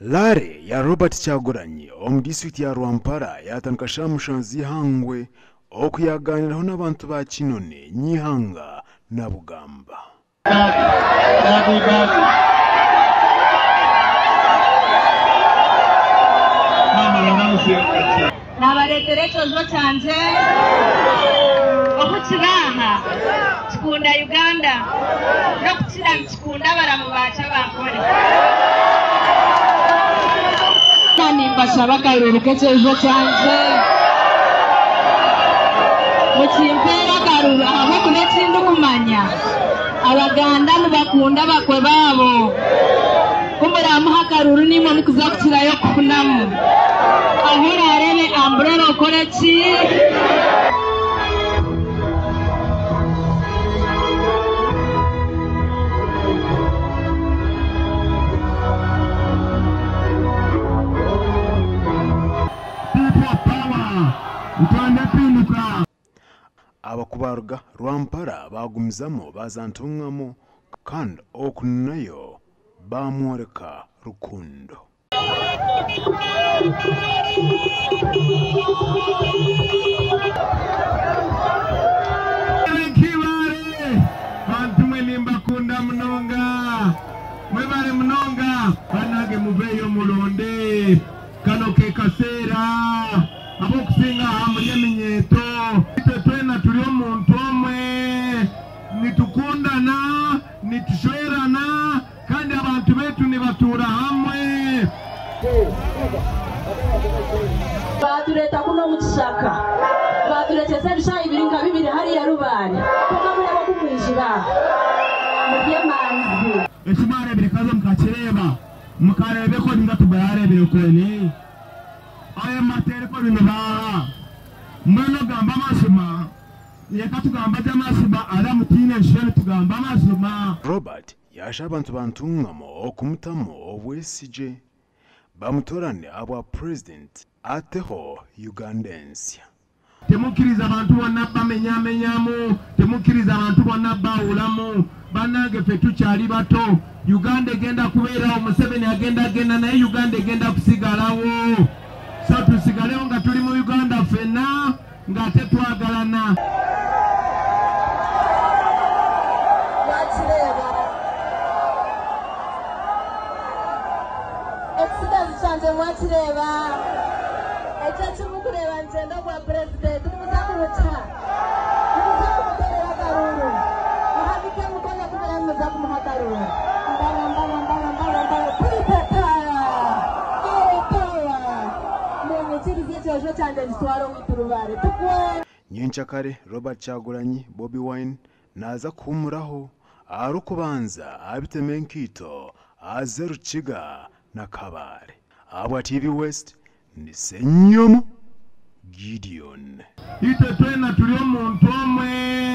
Rally ya Robert Kyagulanyi omu disiturikiti ya Rwampara yatandika shaaha mushanju z'eihangwe oku yaagaaniiraho n'abantu ba Kinoni, Nyihanga na Bugamba. Naabareetera ekyojo kyangye okukira aha kikunda Uganda n'okukira nikikunda abaramu baakyo Abankore. Nimbashaba akaruru k'ekyojo kyangye mukimpeere akaruru ahabw'okuba eki ndikumanya Abaganda nibakunda abakwe baabo. Ku muraamuha akaruru niimwe murikuza kukirayo kufunamu. Ahu oraareebe amburera okore ki? People power! Ntwende empinduka! Aba ku baaruga Rwampara baagumizamu baaza Ntungamo kandi oku nayo baamworeka rukundo. Kibaare bantu mwe nimbakunda munonga mwebare munonga banange muveyo muronde kano kekaseera abokusinga aha muri eminyeeto itwe twena turi omuntu omwe nitukundana nitushwerana kandi abantu baitu nibatuura hamwe. Baatureeta kunu omu kishaka, baaturekyesa ebishaayi biri nka bibiri hariya Rubare. Kwonka murebe oku mwijire aha, muri emanzi. Eki mwareebire kazo mukakireeba, mukareeba ekoni nga tugarareebire koni. Ayo mateera ekoni nibaaha? Mbwenu ogamba amazima, reka tugambe gye amazima, haza mutiine nshoni tugambe amazima. Robert yaashaba abantu ba Ntungamo okumutamu obwesigye bamutoorane ahabwa Purezidenti ateho Uganda ensya. Temukkiriza bantu bonna bamenyamenyamu, temukkiriza bantu bonna bawulamu. Banange ffe tukyali bato, Uganda egenda kubeerawo, Museveni agenda genda naye Uganda egenda kusigalawo. So tusigalewo nga tuli mu Uganda ffenna ng'ate twagalana. Mwakireeba? Ekisigazi kyangye mwakireeba? Ekyo eki murikureeba nikyenda obwa purezidenti. Nimuza kumukiha? Nimuza kumuteerera akaruuru? Muhanike emikono ku muraabe nimuza kumuha akaruuru. Mbara, mbara, mbara, mbara, mbara. People power! Our power! Munyikirize ekyojo kyangye nkitware owaitu Rubare. Tukwe! Nyencakare, Robert Kyagulanyi, Bobi Wine, naaza kuhuumuraho arikubanza abiteme enkaito aze Rukiga na Kabale. Ahabwa TV West, ndi Ssenyomo Gideon. Itwe twena turi omuntu omwe.